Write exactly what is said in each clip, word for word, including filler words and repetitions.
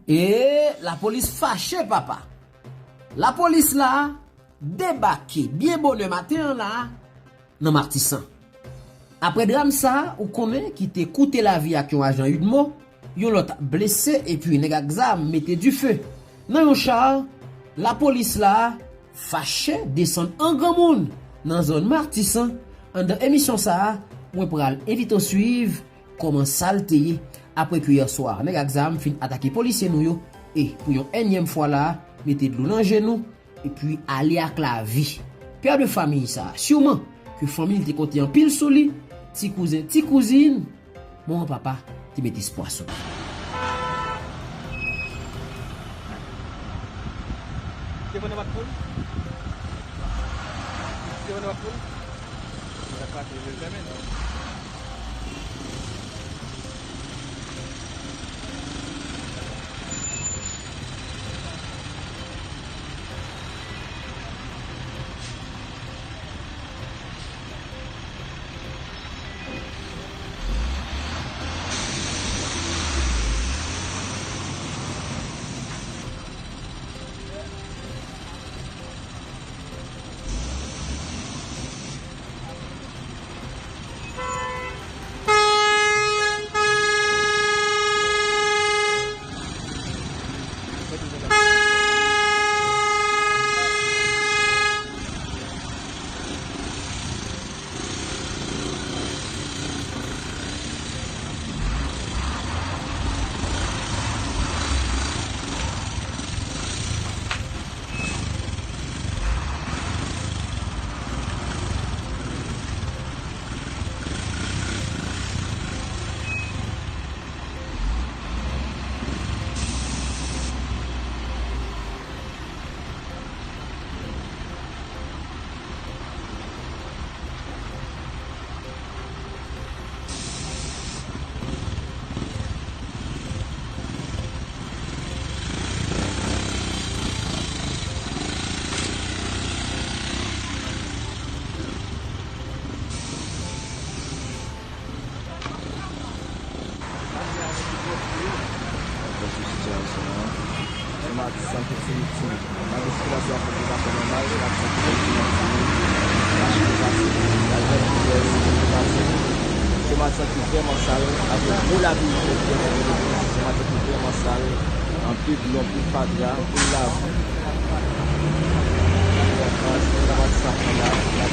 E lapolis fache, papa. Lapolis la debake byen bonè maten an la nan Matisan. Apre dram sa, ou konnen, ki te koute lavi ak yon ajan UDMO, yon lòt blese epi nèg ak zam mete dife nan yon cha, lapolis la fache desann an granmoun nan zòn Matisan. Anndan emisyon sa a, mwen pral envite w swiv kòman sa l te ye, apre ke yè swa, nèg ak zam fin atake polisye nou yo, e pou yon ènyèm fwa la, mete dlo nan je nou, epi ale ak lavi. Pè de fanmi sa, siman ke fanmi l te konte anpil sou li, ti kouzen, ti kouzin, manman papa te met espwa sou li. Te vande bat poul? Te vande bat poul? Sa ka te fèmen. Apreske sitiyasyon an, se Matisan ki ti viktim. Malgre sikilasyon an fèt yon fason nòmal, se Matisan ki viktim an fini. Machin ki pase, gazèl ki pèse, ki pase. Se Matisan ki vrèman sal, avèk gwo lapli ki fèt yè sou Pòtoprens. Se Matisan ki vrèman sal, anpil dlo, anpil fatra, anpil labou. Matisan la, la.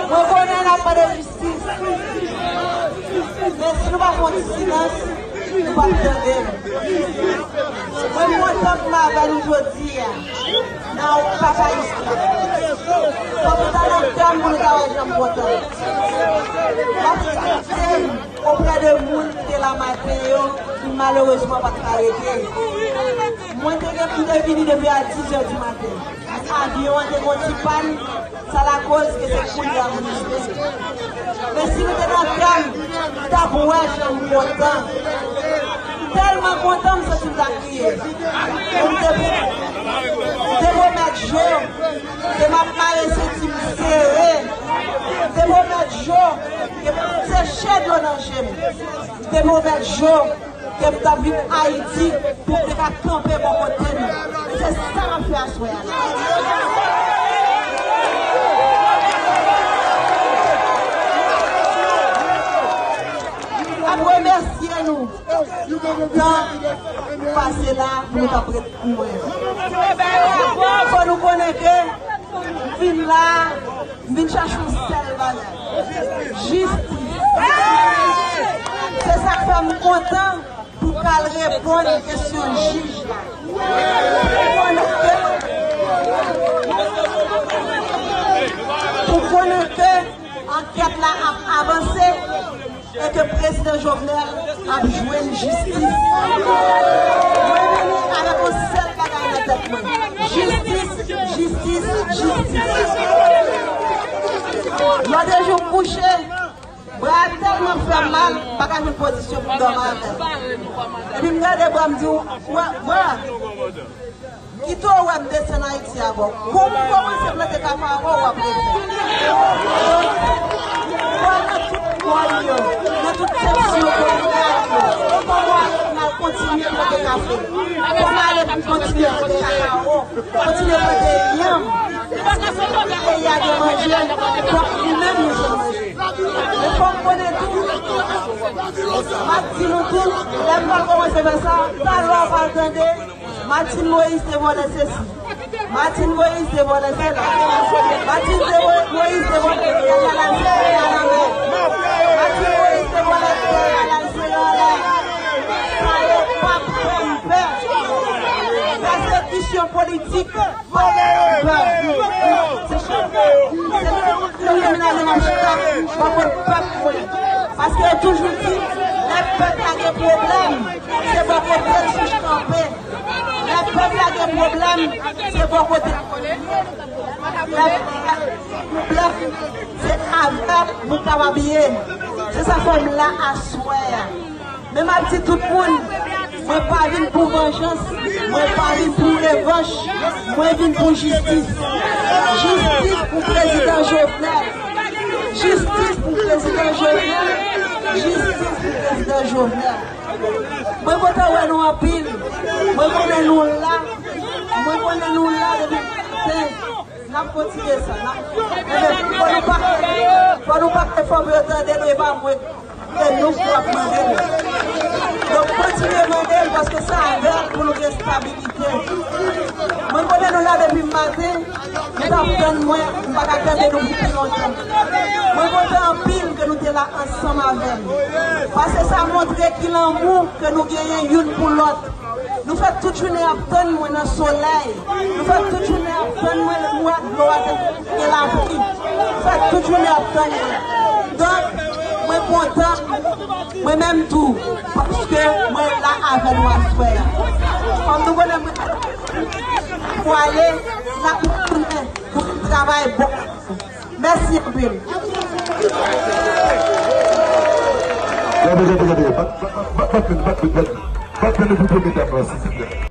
Mwen konnen n ap mande jistis. Men si nou pa fè yon ti silans, nou p ap tande l. Mwen kontan pou m avè nou jodi a. Nan papa istwa. Fòk nou ta nan tèm pou nou ta wè jan m kontan. M ap kite m oprè de moun ki te la maten yo, ki malerezman pa t ka rete. Mwen te gen pou m te vini depi a dis è di maten. Avyon an te gon ti pàn, sa lakoz ke se kounye a m rive. Men si nou te nan tèm, nou t ap wè jan m kontan. M tèlman kontan, m santi m ta kriye. Men m te, m te pwomèt Jo, ke m ap mare senti m sere. M te pwomèt Jo, ke m ap seche dlo nan je m. M te pwomèt Jo, Ke m t ap vin Ayiti pou m te ka kanpe bò kote nou. E se sa m ap fè aswè a la. M ap remèsye nou. Tan pase la pou nou t ap ret pou mwen. Fò nou konnen ke m vin la, m vin chache yon sèl bagay. Jistis. Se sa k fè m kontan pou m al reponn kesyon jij la. Pou konnen ke, pou konnen ke ankèt la ap avanse e ke prezidan Jovenel ap jwenn jistis. Mwen vini avèk yon sèl bagay nan tèt mwen. Jistis, jistis, jistis. Lòt jou m kouche, bra a tèlman fè m mal, m pa ka jwenn pozisyon pou m dòmi avè l. Epi m gade bra, m di, "Wè, bra, kite w wè m desann Ayiti a bò." Kou m kòmanse plante kakawo, w ap reve. Donk, bò nan tout kò l yo, nan tout seksyon kò l yo, kòman w al kontinye plante kafe? Kòman w al kontinye plante kakawo? Kontinye plante yanm. Paske se pou peyi a gen manje, fòk nou menm nou jwenn manje. Men fò m konnen tou, m ap di nou tou, lè m pral kòmanse fè sa, talè w pral tande, Martine Moïse te vòlè sesi. Martine Moïse te vòlè sela. Martine te vò-, Moïse te vòlè sela. Martine Moïse te vòlè sela. Sa yo p ap fè m pè. Pèsekisyon politik. Se nou ki kriminalize chita bò kot pèp mwen. Paske yo toujou di, lè pèp la gen pwoblèm, se bò kote l sou kanpe. Lè pèp la gen pwoblèm, se bò kote l. Lè pèp la gen pwoblèm, se avè l pou kapab ye. Se sa fè m la aswè a. Men m ap di tout moun, mwen pa vin pou vanjans, mwen pa vin pou revanch, mwen vin pou jistis. Jistis pou prezidan Jovenel. Jistis pou prezidan Jovenel. Jistis pou prezidan Jovenel. Mwen kontan wè nou anpil. Mwen konnen nou la. Mwen konnen nou la depi maten. N ap kontinye sa. N ap, enben, fò nou pa, fò nou pa fè fòm yo tande nou, e pa mwen. Se nou k ap mande l. Donk, kontinye mande l, paske se avè l pou nou gen estabilite. Mwen konnen nou la depi maten, nou t ap tann mwen, m pa ka tande nou pou pi lontan. Mwen kontan anpil ke nou te la ansanm avè m. Paske sa montre ki lanmou ke nou genyen youn pou lòt. Nou fè tout jounen ap tann mwen nan solèy. Nou fè tout jounen ap tann mwen lè mwa dlo a te gen lapli. Nou fè tout jounen ap tann mwen. Donk, mwen kontan, mwen menm tou, paske mwen la avè nou aswè a. Kòm nou konnen mwen pwale, n ap tounen pou n travay bon. Mèsi anpil. Gade, gade, gade. Bat, bat, bat, bat, bat, bat, bat, bat pou premye dam nan, silvouplè.